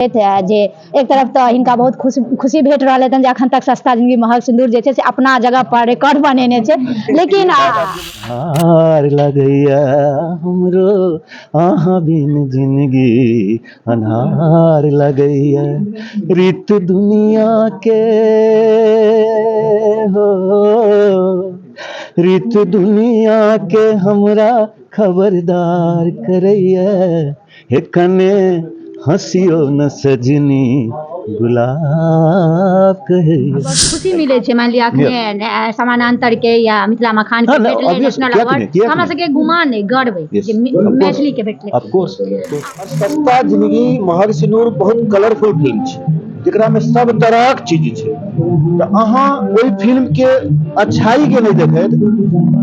जे एक तरफ तऽ हिनका बहुत खुशी भेट रहल हेतनि जे अखन तक सस्ता जिंदगी महग सिन्दूर जे छै से अपना जगह पर रिकॉर्ड बनेने छै, लेकिन हार लगैया हमरो अहाँ बिन जिंदगी अन्हार लगैया, रीत दुनिया के हो, रीत दुनिया के हमरा खबरदार करैया, हे कने हंसियो न सजनी गुलाब कहैया। बहुत खुशी मिलै छै, मान लिअ अखने समानांतर के या मिथिला मखान के हाँ, भेटलै obvious, national किएक अवार्ड, नहि, किएक हमरा नहि? सबके गुमान अइ, गर्व अइ Yes, जे of course. Maithili के भेटलै। Of course, of course. सस्ता जिंदगी महग सिनूर बहुत कलरफुल फिल्म छै, जेकरा में सब तरहक चीज छै, तऽ अहाँ ओहि फिल्म के अच्छाई के नहि देखैत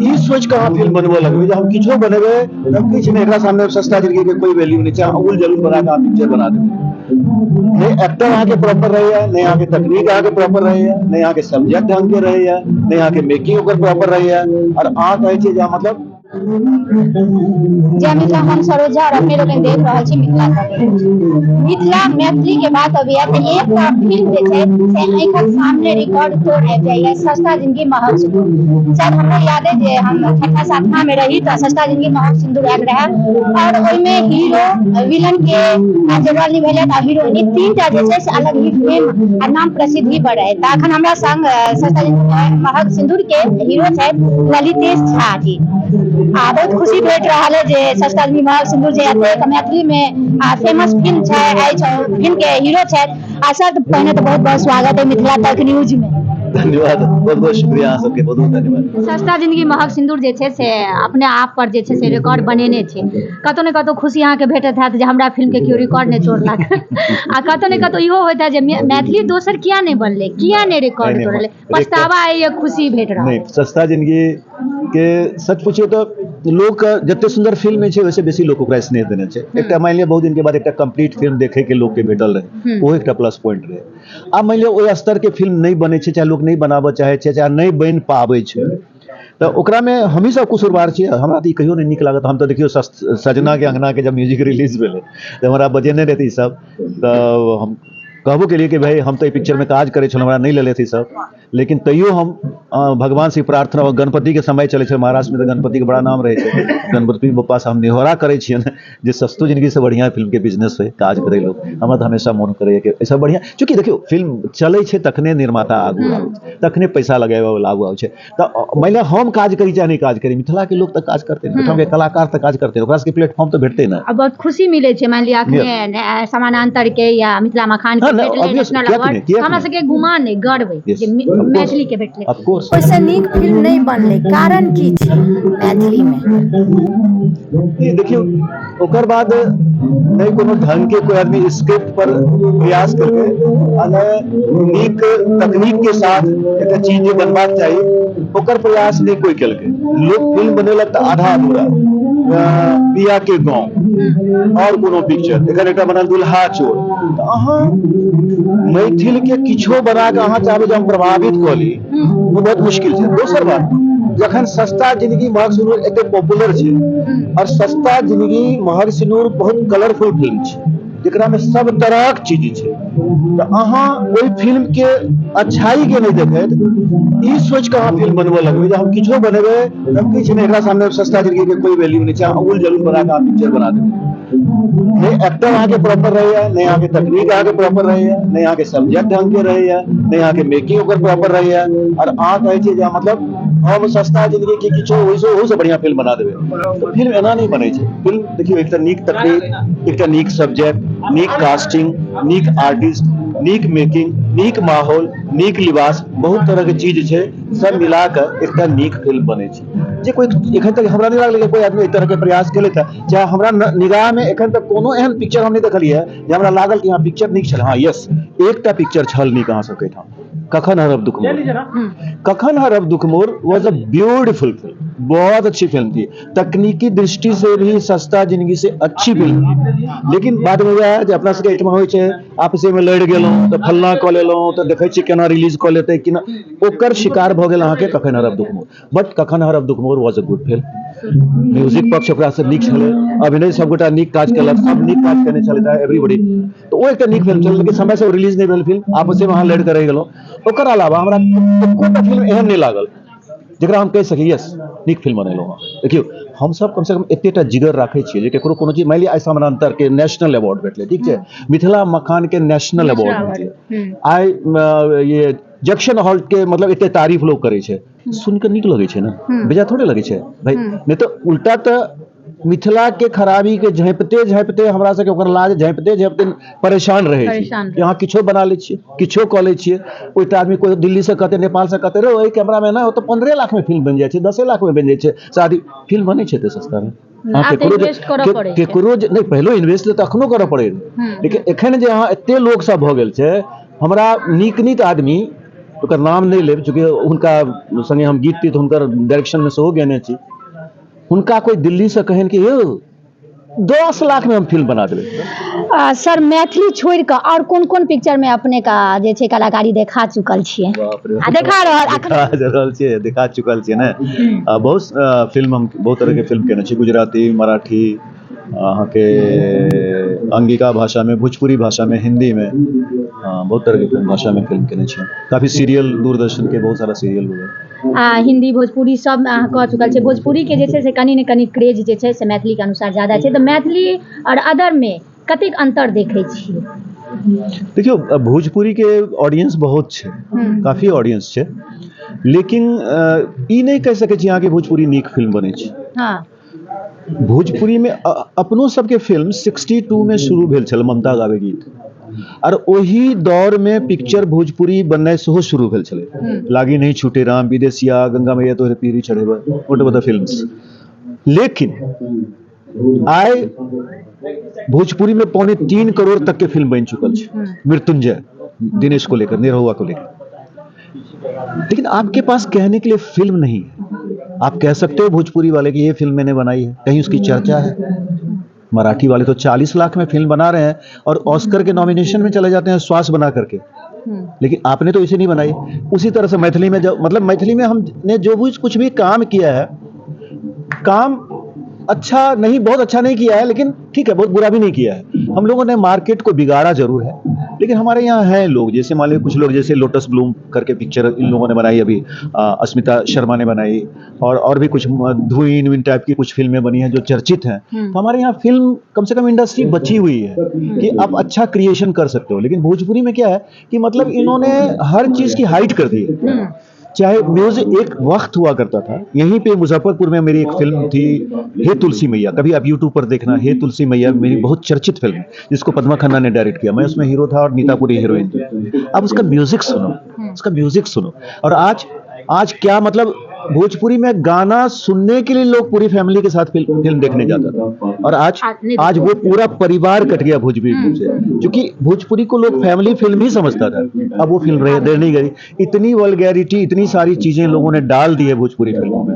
ई सोच के अहाँ फिल्म बनबऽ लगबै जे हम किछो बनेबै तऽ किछु नहि, एकरा सामने सस्ता जिंदगी के कोई वैल्यू नहि छै, अहाँ उल जरूर बना कऽ अहाँ पिक्चर बना देबै। नहि एक्टर अहाँके प्रॉपर रहैया, नहि अहाँके तकनीक अहाँके प्रॉपर रहैया, नहि अहाँके सब्जेक्ट ढंग के रहैया, नहि अहाँके मेकिंग ओकर प्रॉपर रहैया, और अहाँ कहै छियै जे मतलब जय मिथिला, हम सरोजा और अपने लोकनि देख रहल छी मिथिला कवरेज। मिथिला मैथिली के बात अबैया तऽ एकटा फिल्म जे छै से आँखिक सामने रिकॉर्ड तोड़ आबि जाइया, सस्ता जिंदगी महग सिन्दूर। शायद हमरा याद अइ जे हम छठा सातवां में रही तऽ सस्ता जिंदगी महग सिन्दूर आयल रहै और ओहिमे हीरो विलन के जे रोल निभेलथि आ हीरोइन, ई तीनटा जे छै से अलग ही फेम आ नाम प्रसिद्धि पर रहै। तऽ अखन हमरा संग सस्ता जिंदगी महग सिन्दूर के हीरो छथि ललितेश झा जी, आ बहुत खुशी भेट रहल है जे सस्ता जिंदगी महग सिन्दूर जे एतेक मैथिली में आ फेमस फिल्म छै, अछि फिल्म के हीरो छथि। आ सर पहिने तऽ बहुत बहुत स्वागत है मिथिला तक न्यूज में। धन्यवाद, बहुत बहुत शुक्रिया अहाँ सबके, बहुत बहुत धन्यवाद। सस्ता जिंदगी महग सिन्दूर जे छै से अपने आप पर जे छै से रिकॉर्ड बनेने छै, कतौ ने कतौ खुशी अहाँके भेटैत हैत जे हमरा फिल्म के केओ रिकॉर्ड नहि तोड़लक, आ कतौ ने कतौ इहो होइत हैत जे मैथिली दोसर किया नहि बनलै, किया नहि रिकॉर्ड नहि, नहि, तोड़लै, पछतावा अइ या खुशी भेट रहल? नहि, सस्ता जिंदगी के सच पूछियौ तऽ लोक जते सुन्दर फिल्म छै ओहिसँ बेसी लोक ओकरा स्नेह देने छै। एकटा मानि लिअ बहुत दिनके बाद एकटा कम्प्लीट फिल्म देखैके लोकके भेटल रहै, ओहो एकटा प्लस पॉइंट रहै। आब मानि लिअ ओहि स्तरके फिल्म नहि बनै छै, चाहे लोक नहि बनाबऽ चाहै छै, चाहे नहि बनि पाबै छै, तऽ ओकरामे हमही सब कसूरवार छियै। हमरा तऽ ई कहियो नहि नीक लागत। हम तऽ देखियौ सजना के अंगना के जब म्यूजिक रिलीज भेलै तऽ हमरा बजेने रहथि ई सब, तऽ हम कहबो केलियै कि भाई हम तऽ एहि पिक्चरमे काज करै छलहुँ, हमरा नहि लेलथि ई सब, लेकिन तैयो हम भगवान से प्रार्थना, गणपति के समय चलै छै महाराष्ट्रमे तऽ गणपति के बड़ा नाम रहै छै, गणपति बप्पा से हम निहोरा करै छियनि जे सस्तो जिंदगी से बढ़िआँ फिल्मके बिजनेस होइ, काज करै लोक। हमरा तऽ हमेशा मोन करैए कि एहिसँ बढ़िआँ, चूँकि देखियौ फिल्म चलै छै तखने निर्माता आगू आबै छै, तखने पैसा लगेबैवला आगू आबै छै। तऽ मानि लिअ हम काज करी चाहे नहि काज करी, मिथिलाके लोक तऽ काज करतै ने, ओहिठामके कलाकार तऽ काज करतै, ओकरा सबके प्लेटफॉर्म तऽ भेटतै ने। आ बहुत खुशी मिलै छै, मानि लिअ अखने समानांतर के या मिथिला मखान के हाँ, भेटलै obvious, national किएक अवार्ड, नहि, किएक हमरा नहि? सबके गुमान अइ, गर्व अइ Yes, जे of course. Maithili के भेटलै। Of course. ओहिसँ नीक फिल्म नहि बनलै, कारण की छै मैथिलीमे? ई देखियौ ओकर बाद नहि कोनो ढंग के कोई आदमी स्क्रिप्ट पर प्रयास करके आ नहि नीक तकनीक के साथ एकटा चीज जे बनबाक चाही ओकर प्रयास नहि कोई केलकै। लोक फिल्म बनेलक तऽ आधा अधूरा, पिया के गाँव और कोनो पिक्चर, एखन एकटा बनल दुल्हा चोर। तऽ अहाँ मैथिल के किछो बना कऽ अहाँ चाहबै जे हम प्रभावित कऽ ली, ओ बहुत मुश्किल छै। दोसर बात, जखन सस्ता जिंदगी महग सिनूर एते पॉपुलर छै और सस्ता जिंदगी महग सिनूर बहुत कलरफुल फिल्म छै, जेकरा में सब तरहक चीज छै, तऽ अहाँ ओहि फिल्म के अच्छाई के नहि देखैत ई सोच के अहाँ फिल्म बनबऽ लगबै जे हम किछो बनेबै तऽ किछु नहि, एकरा सामने सस्ता जिंदगी के कोई वैल्यू नहि छै, अहाँ उल जरूर बना कऽ अहाँ पिक्चर बना देबै। नहि एक्टर अहाँके प्रॉपर रहैया, नहि अहाँके तकनीक अहाँके प्रॉपर रहैया, नहि अहाँके सब्जेक्ट ढंग के रहैया, नहि अहाँके मेकिंग ओकर प्रॉपर रहैया, और अहाँ कहै छियै जे मतलब हम सस्ता जिंदगी के किछो ओहिसँ ओहूसँ बढ़िआँ फिल्म बना देबै, तऽ फिल्म एना नहि बनै छै। फिल्म देखियौ एकटा नीक तकनीक, एकटा नीक सब्जेक्ट, नीक कास्टिंग, नीक आर्टिस्ट, नीक मेकिंग, नीक माहौल, नीक लिबास, बहुत तरहके चीज छै, सब मिला कऽ एकटा नीक फिल्म बनै छै। जे कोई एखन तक हमरा नहि लागलै कि कोई आदमी एहि तरहके प्रयास केलथि हँ, चाहे हमरा निगाहमे एखन तक कोनो एहन पिक्चर हम नहि देखलियै जे हमरा लागल कि हँ पिक्चर नीक छल। हँ यस, एकटा पिक्चर छल नीक अहाँ सबके एहिठाम, कखन हरब दुख मोर। कखन हरब दुख मोर वाज अ ब्यूटीफुल फिल्म, बहुत अच्छी फिल्म थी, तकनीकी दृष्टि से भी सस्ता जिंदगी से अच्छी फिल्म थी। लेकिन बाद में वएह जे अपना सबके एहिठाम होइ छै, आपसे में लड़ि गेलहुँ तऽ फल्लाँ कऽ लेलहुँ, तऽ देखै छियै केना रिलीज कऽ लेतै कि ना, ओकर शिकार भऽ गेल अहाँके कखन हरब दुख मोर। बट कखन हरब दुख मोर was a good film. Music पक्ष ओकरासँ नीक छलै, अभिनय सबगोटा नीक काज केलक, सब नीक काज केने छलै एवरीबडी। तऽ ओ एकटा नीक फिल्म छलै, लेकिन समयसँ ओ रिलीज नहि भेल फिल्म, आपसेमे अहाँ लड़ि कऽ रहि गेलहुँ। ओकर अलावा हमरा एकोटा फिल्म एहन नहि लागल जकरा हम कहि सकी यस नीक फिल्म बनेलहुँ हँ। देखियौ, हमसब कमसँ कम एतेटा जिगर राखै छियै जे ककरो कोनो चीज, मानि लिअ आइ समानान्तरके नेशनल अवार्ड भेटलै, ठीक छै, मिथिला मखानके नेशनल अवार्ड भेटलै, आइ ये जंक्शन हॉल्टके मतलब एते तारीफ लोक करै छै, सुनि कऽ नीक लगै छै ने, बेजा थोड़े लगै छै भाइ। नहि तऽ उल्टा तऽ मिथिलाके खराबीके झाँपिते झाँपिते हमरा सबके ओकर लाज झाँपिते झाँपिते परेशान रहै छी परेशान कि अहाँ किछो बना लै छियै, किछो कऽ लै छियै। ओहिटा आदमी कोइ दिल्लीसँ कहतै, नेपालसँ कहतै, रे ओहि कैमरामे ने ओतऽ 15 लाखमे फिल्म बनि जाइ छै, 10 लाखमे बनि जाइ छै, शादी फिल्म बनै छै एते सस्तामे। अहाँ आब तऽ केकरो जे इन्वेस्ट करऽ पड़ै छै। केकरो जे नहि, पहिलो इन्वेस्ट तऽ अखनो करऽ पड़ै, लेकिन एखन जे अहाँ एते लोक सब भऽ गेल छै, हमरा नीक नीक आदमी, ओकर नाम नहि लेब चूँकि हुनका सङ्गे हम गीत तीत हुनकर डायरेक्शनमे सेहो गेने छी, हुनका कोइ दिल्लीसँ कहनि कि यौ 10 लाखमे हम फिल्म बना देबै। सर, मैथिली छोड़ि कऽ आओर कोन कोन पिक्चरमे अपनेके जे छै कलाकारी देखा चुकल छियै बाप रे, आ देखा रहल अखन? देखा रहल छियै, देखा चुकल छियै ने। बहुत फिल्म, हम बहुत तरहके फिल्म केने छी, गुजराती, मराठी, अहाँके अंगिका भाषामे, भोजपुरी भाषामे, हिन्दीमे, बहुत तरहके फिल्म भाषामे फिल्म केने छी। काफी सीरियल, दूरदर्शनके बहुत सारा सीरियल हो गेल। आ हिन्दी भोजपुरी सब अहाँ कऽ चुकल छियै। भोजपुरीके जे छै से कनि ने कनि क्रेज जे छै से मैथिलीके अनुसार ज्यादा छै, तऽ मैथिली आओर अदरमे कतेक अन्तर देखै छियै? देखियौ, भोजपुरीके ऑडियंस बहुत छै, काफी ऑडियंस छै, लेकिन ई नहि कहि सकै छी अहाँके भोजपुरी नीक फिल्म बनै छै। भोजपुरीमे अपनो सबके फिल्म 62मे शुरू भेल छल ममता गावे गीत, आर ओहि दौरमे पिक्चर भोजपुरी बननाइ सेहो शुरू भेल छलै, लागी नहीं छूटे राम, विदेशिया, गंगा मैया तोहरे पीरी चढ़ेबा, what ever the films. लेकिन आइ भोजपुरी में 2.75 करोड़ तक के फिल्म बन चुकल छै, मृत्युंजय दिनेश को लेकर, निरहुआ को लेकर, लेकिन आपके पास कहने के लिए फिल्म नहीं है। आप कह सकते हो भोजपुरी वाले कि ये फिल्म मैंने बनाई है, कहीं उसकी चर्चा है? मराठी वाले तो 40 लाख में फिल्म बना रहे हैं और ऑस्कर के नॉमिनेशन में चले जाते हैं श्वास बना करके, लेकिन आपने तो इसे नहीं बनाई। उसी तरह से मैथिली में जब, मतलब मैथिली में हमने जो भी कुछ भी काम किया है, काम अच्छा नहीं, बहुत अच्छा नहीं किया है, लेकिन ठीक है, बहुत बुरा भी नहीं किया है। हम लोगों ने मार्केट को बिगाड़ा जरूर है, लेकिन हमारे यहाँ हैं लोग, जैसे मान लीजिए कुछ लोग, जैसे लोटस ब्लूम करके पिक्चर इन लोगों ने बनाई अभी, अस्मिता शर्मा ने बनाई, और भी कुछ धुइन विन टाइप की कुछ फिल्में बनी हैं जो चर्चित हैं। तो हमारे यहाँ फिल्म कम से कम इंडस्ट्री बची हुई है कि आप अच्छा क्रिएशन कर सकते हो। लेकिन भोजपुरी में क्या है कि मतलब इन्होंने हर चीज़ की हाइट कर दी है, चाहे म्यूजिक। एक वक्त हुआ करता था, यहीं पे मुजफ्फरपुर में मेरी एक फिल्म थी हे तुलसी मैया, कभी आप यूट्यूब पर देखना, हे तुलसी मैया मेरी बहुत चर्चित फिल्म है, जिसको पद्मा खन्ना ने डायरेक्ट किया, मैं उसमें हीरो था और नीता पुरी हीरोइन थी। अब उसका म्यूजिक सुनो, उसका म्यूजिक सुनो, और आज क्या मतलब भोजपुरी में गाना सुनने के लिए लोग पूरी फैमिली के साथ फिल्म देखने जाता था, और आज वो पूरा परिवार कट गया भोजपुरी फिल्म से, क्योंकि भोजपुरी को लोग फैमिली फिल्म ही समझता था, अब वो फिल्म रह नहीं गई। इतनी वल्गैरिटी, इतनी सारी चीजें लोगों ने डाल दी है भोजपुरी फिल्मों में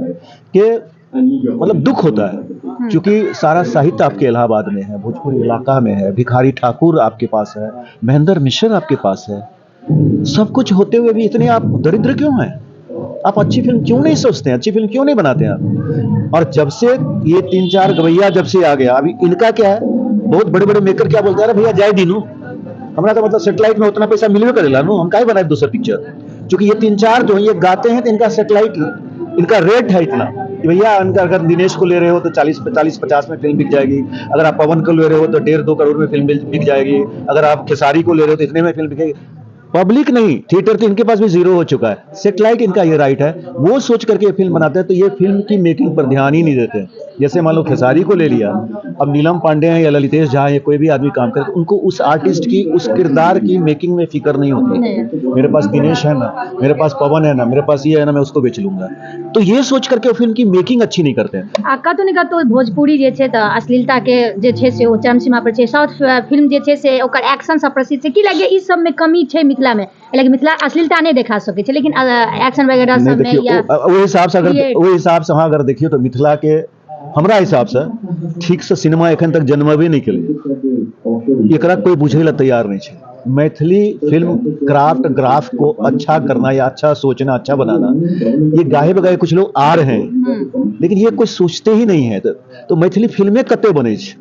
कि मतलब दुख होता है, क्योंकि सारा साहित्य आपके इलाहाबाद में है, भोजपुरी इलाका में है, भिखारी ठाकुर आपके पास है, महेंद्र मिश्र आपके पास है, सब कुछ होते हुए भी इतने आप दरिद्र क्यों हैं? आप अच्छी फिल्म क्यों नहीं सोचते हैं, अच्छी फिल्म क्यों नहीं बनाते हैं आप? और जब से ये 3-4 गवैया जब से आ गया, अभी इनका क्या है, बहुत बड़े बड़े मेकर क्या बोलते हैं, अरे भैया जाए दीनू, हमारा तो मतलब सेटेलाइट में उतना पैसा मिलवे करेला नु, हम काहे बनाए दूसरा पिक्चर? क्योंकि ये 3-4 जो है ये गाते हैं तो इनका सेटेलाइट, इनका रेट है इतना कि भैया इनका अगर दिनेश को ले रहे हो तो 40 45 50 में फिल्म बिक जाएगी, अगर आप पवन को ले रहे हो तो 1.5-2 करोड़ में फिल्म बिक जाएगी, अगर आप खेसारी को ले रहे हो तो इतने में फिल्म बिकेगी। पब्लिक नहीं, थिएटर तो इनके पास भी जीरो हो चुका है, सेटेलाइट इनका ये राइट है, वो सोच करके ये फिल्म बनाते हैं, तो ये फिल्म की मेकिंग पर ध्यान ही नहीं देते हैं। जैसे मान लो खेसारी को ले लिया, अब नीलम पांडे हैं या ललितेश झा या कोई भी आदमी काम करे तो उनको उस आर्टिस्ट की, उस किरदार की मेकिंग में फिक्र नहीं होती। मेरे पास दिनेश है ना, मेरे पास पवन है ना, मेरे पास ये है ना, मैं उसको बेच लूंगा, तो ये सोच करके वो फिल्म की मेकिंग अच्छी नहीं करते हैं। आ कतौ ने कतौ भोजपुरी जे छै तऽ अश्लीलता के जे छै से ओ चरमसीमा पर छै। साउथ फिल्म जे छै से ओकर एक्शन सब प्रसिद्ध छै। की लगैए ई सब में कमी छै मिथिला में? लेकिन मिथिला अश्लीलता नहीं देखा सकै छै, लेकिन एक्शन वगैरह नहीं, सब में देखियौ, या ओहि हिसाब से अगर create- ओहि हिसाब से अहाँ अगर देखियौ तऽ मिथिला के हमरा हिसाब से ठीक से सिनेमा एखन तक जन्मबे नहीं केलै, एकरा कोई बुझै लए तैयार नहीं छै। मैथिली फिल्म क्राफ्ट ग्राफ को अच्छा करना या अच्छा सोचना, अच्छा बनाना, ये गाहे बगाहे कुछ लोग आ रहे हैं, लेकिन ये कुछ सोचते ही नहीं है। तो मैथिली फिल्मे कते बनै छै,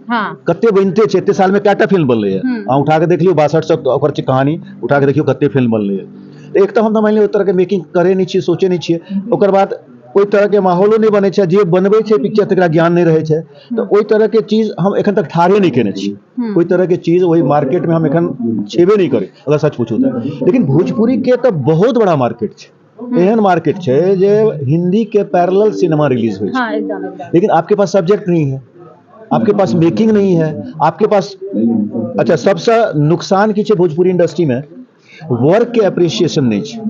कते बनिते छै, एते सालमे कएटा फिल्म बनलै है। अहाँ उठा के देख लियौ, 62 सए ओकर छै कहानी, उठा के देखियौ कते फिल्म बनलै है। तऽ एक तऽ हम तऽ मानि लिअ ओहि तरहके मेकिंग करै नहि छियै, सोचै नहि छियै। ओकर बाद ओहि तरहके माहौलो नहि बनै छै, जे बनबै छै पिक्चर तकरा ज्ञान नहि रहै छै। तऽ ओहि तरहके चीज हम एखन तक ठाढ़े नहि केने छी। ओहि तरहके चीज ओहि मार्केटमे हम एखन छेबे नहि करै, अगर सच पूछू तऽ। लेकिन भोजपुरीके तऽ बहुत बड़ा मार्केट छै, एहन मार्केट छै जे हिंदी के पैरेलल सिनेमा रिलीज होइ छै। हाँ, एकदम एकदम। लेकिन आपके पास सब्जेक्ट नहीं है, आपके पास मेकिंग नहीं है, आपके पास अच्छा सबसँ नुकसान की छै भोजपुरी इंडस्ट्री में, वर्क के अप्रिसिएशन नहीं छै।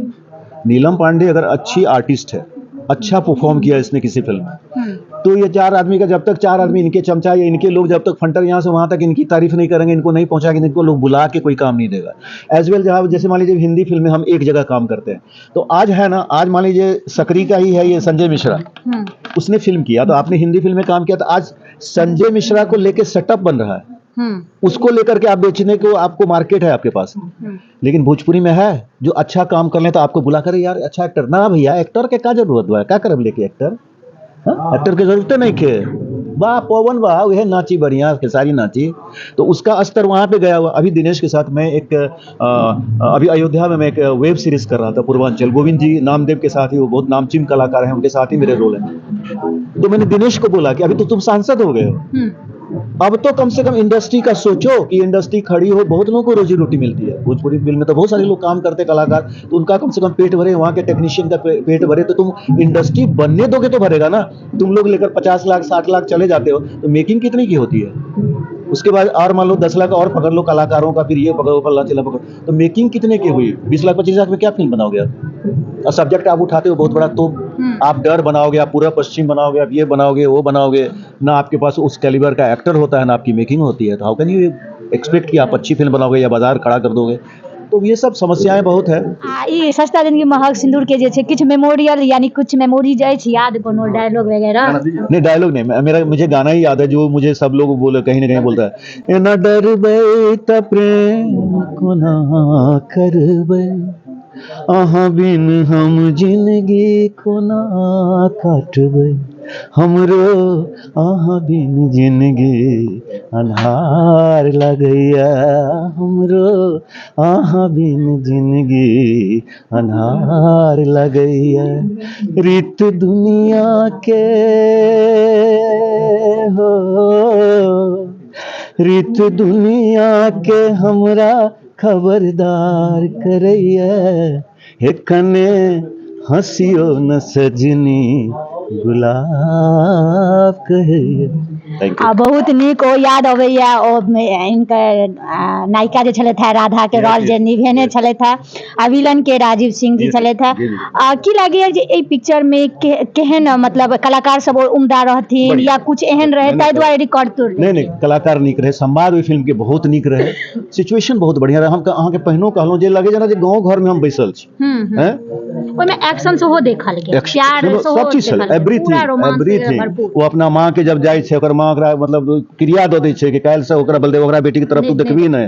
नीलम पांडे अगर अच्छी आर्टिस्ट है, अच्छा परफॉर्म किया इसने किसी फिल्म में, तो ये चार आदमी का, जब तक चार आदमी इनके चमचा या इनके लोग जब तक फंटर यहाँ से वहाँ तक इनकी तारीफ नहीं करेंगे, इनको नहीं पहुँचाएंगे, इनको लोग बुला के कोई काम नहीं देगा। एज वेल जहाँ जैसे मान लीजिए हिंदी फिल्म में हम एक जगह काम करते हैं, तो आज है ना, आज मान लीजिए सकरी का ही है ये संजय मिश्रा, उसने फिल्म किया, तो आपने हिंदी फिल्म में काम किया, तो आज संजय मिश्रा को लेके सेटअप बन रहा है, उसको लेकर के आप बेचने को आपको मार्केट है आपके पास। लेकिन भोजपुरी में है जो अच्छा काम कर ले तो आपको बुला कर, यार अच्छा एक्टर ना भैया, एक्टर के का जरूरत बा, क्या करब लेके एक्टर, हाँ? एक्टर के जरूरत नहीं के वाह पवन वाह वह नाची बढ़िया खेसारी नाची, तो उसका स्तर वहाँ पे गया हुआ। अभी दिनेश के साथ मैं एक अभी अयोध्या में मैं एक वेब सीरीज कर रहा था पूर्वांचल, गोविंद जी नामदेव के साथ ही, वो बहुत नामचीन कलाकार हैं, उनके साथ ही मेरे रोल हैं। तो मैंने दिनेश को बोला कि अभी तो तुम सांसद हो गए हो, अब तो कम से कम इंडस्ट्री का सोचो कि इंडस्ट्री खड़ी हो, बहुत लोगों को रोजी रोटी मिलती है। भोजपुरी फिल्म में तो बहुत सारे लोग काम करते हैं कलाकार, तो उनका कम से कम पेट भरे, वहाँ के टेक्नीशियन का पेट भरे, तो तुम इंडस्ट्री बनने दोगे तो भरेगा ना। तुम लोग लेकर 50 लाख 60 लाख चले जाते हो, तो मेकिंग कितनी की होती है? उसके बाद और मान लो 10 लाख और पकड़ लो कलाकारों का, फिर ये पकड़ो फल्ला चिल्ला पकड़ो, तो मेकिंग कितने की हुई? 20 लाख 25 लाख में क्या फिल्म बनाओगे आप? और सब्जेक्ट आप उठाते हो बहुत बड़ा, तो आप डर बनाओगे, आप पूरा पश्चिम बनाओगे, आप ये बनाओगे वो बनाओगे ना, आपके पास उस कैलिबर का एक्टर होता है ना आपकी मेकिंग होती है, तो how can you expect कि आप अच्छी फिल्म बनाओगे या बाजार खड़ा कर दोगे? तो ये सब समस्याएं बहुत है। आ ई सस्ता जिंदगी महग सिंदूर के जे छै किछु मेमोरियल यानी कुछ मेमोरीज अछि याद, कोनो डायलॉग वगैरह? नहीं, डायलॉग नहीं, मेरा मुझे गाना ही याद है जो मुझे सब लोग बोले, कहीं ना कहीं बोलता है, एना डरबै त प्रेम कोना करबै, अहाँ बिन हम जिंदगी कोना काटबै, हमरो अहाँ बिन जिंदगी अन्हार लगैया, हमरो अहाँ बिन जिंदगी अन्हार लगैया, रीत दुनिया के हो, रीत दुनिया के हमरा खबरदार करैया, हे कने हंसियो न सजनी गुलाब कहैया। Thank you. आ बहुत नीक ओ याद अबैया, ओ हिनकर नायिका जे छलथि हे, राधा के रोल जे निभेने छलथि हे, आ विलन के राजीव सिंह जी छलथि हे। आ की लागैया जे एहि पिक्चर में केहन मतलब कलाकार सब उम्दा रहथिन या कुछ एहन रहे ताहि दुआरे रिकॉर्ड तोड़? नहीं नहीं, कलाकार नीक रहे, संवाद ओहि फिल्म के बहुत नीक रहे, सिचुएशन बहुत बढ़िया रहे। हम अहाँके पहिनो कहलहुँ जे लगे जेना जे गाँव घर में हम बैसल छी। हैं? ओहिमे एक्शन सेहो देखल गेल, प्यार सेहो सब चीज देखल छलै, गेल, एवरीथिंग। पूरा रोमांस एवरीथिंग। भरपूर। ओ अपना माँ के जब जाइ छै, ओकर माँ ओकरा मतलब क्रिया दऽ दै छै कि काल्हि से ओकरा बलदेव ओकरा बेटी के तरफ तू देखबी नहि।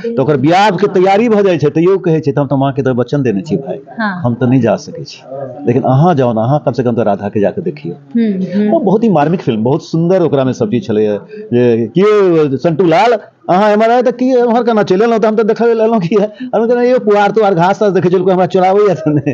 तऽ ओकर बियाह के तैयारी भऽ जाइ छै, तैयो कहै छै, हम तऽ माँ के तऽ वचन देने छी भाई, हम तऽ नहि जा सकै छी, लेकिन अहाँ जाउ ने, अहाँ कम से कम तऽ राधा के जाके देखियौ। हम्म हम्म ओ बहुत ही मार्मिक फिल्म, बहुत सुंदर, ओकरा में सब चीज छलैया जे कि संटू लाल अहाँ एम्हर आए तऽ की एम्हर केना चलि एलहुँ? तऽ हम तऽ देखै लए एलहुँ कि हम कहलियै यौ पुआर तुआर घास तास देखै छलहुँ, कोइ हमरा चोराबैया तऽ नहि।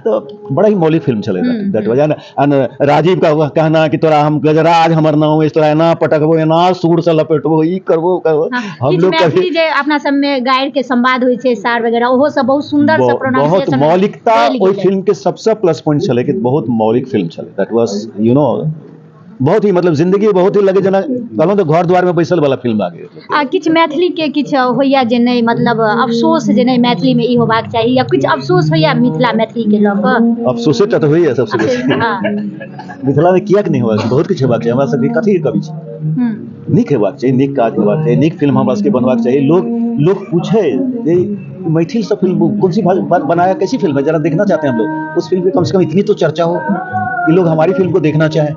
तो बड़ा ही मौलिक फिल्म छलै। That was and Rajiv का वह कहना कि तोरा हम गजराज हमर नाम अछि, तोरा एना पटकबो, एना सूर से लपेटबो, ई करबो ओ करबो। हम किछु लोग कभी मैथिली जे अपना सबमे गारि के संवाद होइ छै सार वगैरह, ओहो सब बहुत सुंदर से बहुत प्रोनाउंसिएशन मौलिकता देल ओहि गेलै। फिल्म के सबसे प्लस पॉइंट छलै कि बहुत मौलिक फिल्म छलै। That was you know बहुत ही मतलब जिंदगी बहुत ही लगे जेना कहलहुँ तऽ घर द्वार में बैसल वाला फिल्म आ गेल। आ किछु मैथिली के किछु होइया जे नहि मतलब अफसोस जे नहि मैथिली मे ई होबाक चाही, या किछु अफसोस होइया मिथिला मैथिली के लऽ कऽ? अफसोसे टा तऽ होइया सबसे बेसी। मिथिला मे किएक नहि होबाक? बहुत किछु हेबाक चाही। हमरा सबके कथी के कमी छै? नीक हेबाक चाही, नीक काज हेबाक चाही, नीक फिल्म हमरा सबके बनबाक चाही। लोग लोग पूछे जे मैथिल सब फिल्म कौन सी बनाया, कैसी फिल्म है, जरा देखना चाहते हैं हम लोग। उस फिल्म की कम से कम इतनी तो चर्चा हो कि लोग हमारी फिल्म को देखना चाहें।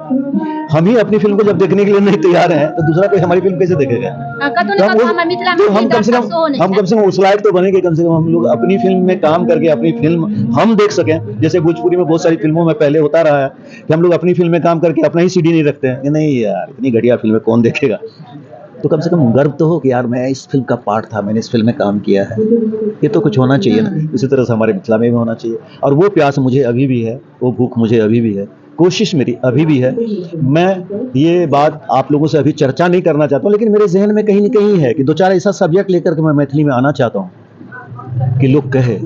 हम ही अपनी फिल्म को जब देखने के लिए नहीं तैयार हैं, तो दूसरा कोई हमारी फिल्म कैसे देखेगा? कतौ तो ने हम कतौ हमर मिथिला तो हम मैथिली कम से दर्शक सेहो कम नहि हम कम से कम उस लायक तो बनेंगे, कम से कम हम लोग अपनी फिल्म में काम करके अपनी फिल्म हम देख सकें। जैसे भोजपुरी में बहुत सारी फिल्मों में पहले होता रहा है कि हम लोग अपनी फिल्म में काम करके अपना ही सीडी नहीं रखते हैं कि नहीं यार, इतनी घटिया फिल्म है, कौन देखेगा? तो कम से कम गर्व तो हो कि यार, मैं इस फिल्म का पार्ट था, मैंने इस फिल्म में काम किया है। ये तो कुछ होना चाहिए ना। इसी तरह से हमारे मिथिला में भी होना चाहिए और वो प्यास मुझे अभी भी है, वो भूख मुझे अभी भी है, कोशिश मेरी अभी भी है। मैं ये बात आप लोगों से अभी चर्चा नहीं करना चाहता हूँ, लेकिन मेरे जहन में कहीं न कहीं है कि दो चार ऐसा सब्जेक्ट लेकर के मैं मैथिली में आना चाहता हूँ कि लोग कहे,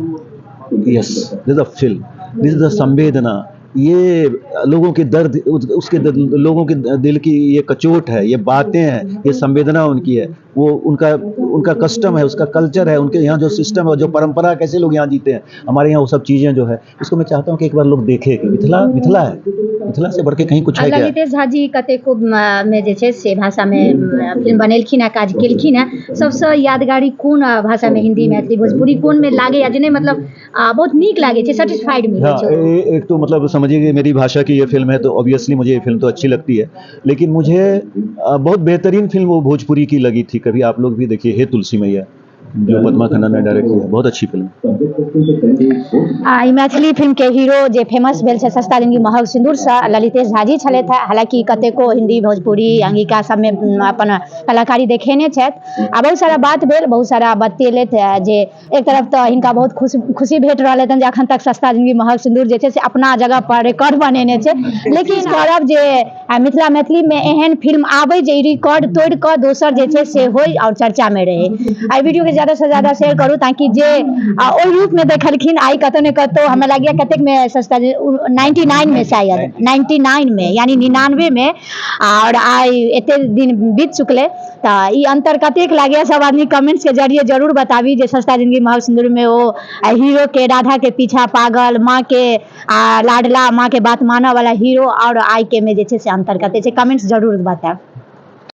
yes, this a film, this is a संवेदना, ये लोगों के दर्द, उसके दर्द, लोगों के दिल की ये कचोट है, ये बातें हैं, ये संवेदना उनकी है, वो उनका उनका कस्टम है, उसका कल्चर है, उनके यहाँ जो सिस्टम है, जो परंपरा, कैसे लोग यहाँ जीते हैं, हमारे यहाँ वो सब चीज़ें जो है, उसको मैं चाहता हूँ कि एक बार लोग देखें कि मिथिला मिथिला है, मिथिला से बढ़ के कहीं कुछ है क्या? ललितेश झा जी कतेको मे जे छै से भाषामे फिल्म बनेलखिन हैं, काज केलखिन हैं। सबसँ यादगारी कोन भाषामे, हिंदी, मैथिली, भोजपुरी, कोनमे लागैया जे नहि मतलब बहुत नीक लागै छै, सेटिस्फाइड मिलै छै? एक तो मतलब समझिए कि मेरी भाषा की ये फिल्म है, तो ऑब्वियसली मुझे ये फिल्म तो अच्छी लगती है, लेकिन मुझे बहुत बेहतरीन फिल्म वो भोजपुरी की लगी थी। कभी आप लोग भी देखिए, हे तुलसी मैया, जो पद्मा खन्ना ने डायरेक्ट किया, बहुत अच्छी फिल्म। आ ई मैथिली फिल्म के हीरो जे फेमस भेल छै सस्ता जिंदगी महग सिन्दूरसँ, ललितेश झाजी छलथि हेँ। हालाँकि कतेको हिंदी, भोजपुरी, अंगिका सबमे अपन कलाकारी देखेने छथि। आ बहुत सारा बात भेल, बहुत सारा बतेलथि जे एक तरफ तऽ हिनका बहुत खुश खुशी भेट रहल हेतनि जे अखन तक सस्ता जिंदगी महग सिन्दूर जे छै से अपना जगह पर रिकॉर्ड बनेने छै, लेकिन करब जे मिथिला मैथिलीमे एहन फिल्म आबै जे ई रिकॉर्ड तोड़ि कऽ दोसर जे छै से होइ आओर चर्चामे रहै। एहि वीडियोके ज़्यादासँ ज़्यादा शेयर करू ताकि जे ओहि रूपमे देखलखिन, आइ कतौ ने कतौ हमरा लागैए कतेकमे सस्ता 99 मे, शायद 99 मे, यानी 99 मे, आओर आइ एते दिन बीत चुकलै, तऽ ई अंतर कतेक लागैए, सब आदमी कमेंट्स के जरिए जरूर बताबी जे सस्ता जिंदगी महग सिन्दूरमे ओ हीरो के राधा के पीछा पागल, माँ के आ लाडला, माँ के बात मानऽ वाला हीरो आओर आइ के मे जे छै से अंतर कते छै, कमेंट्स जरूर बतायब।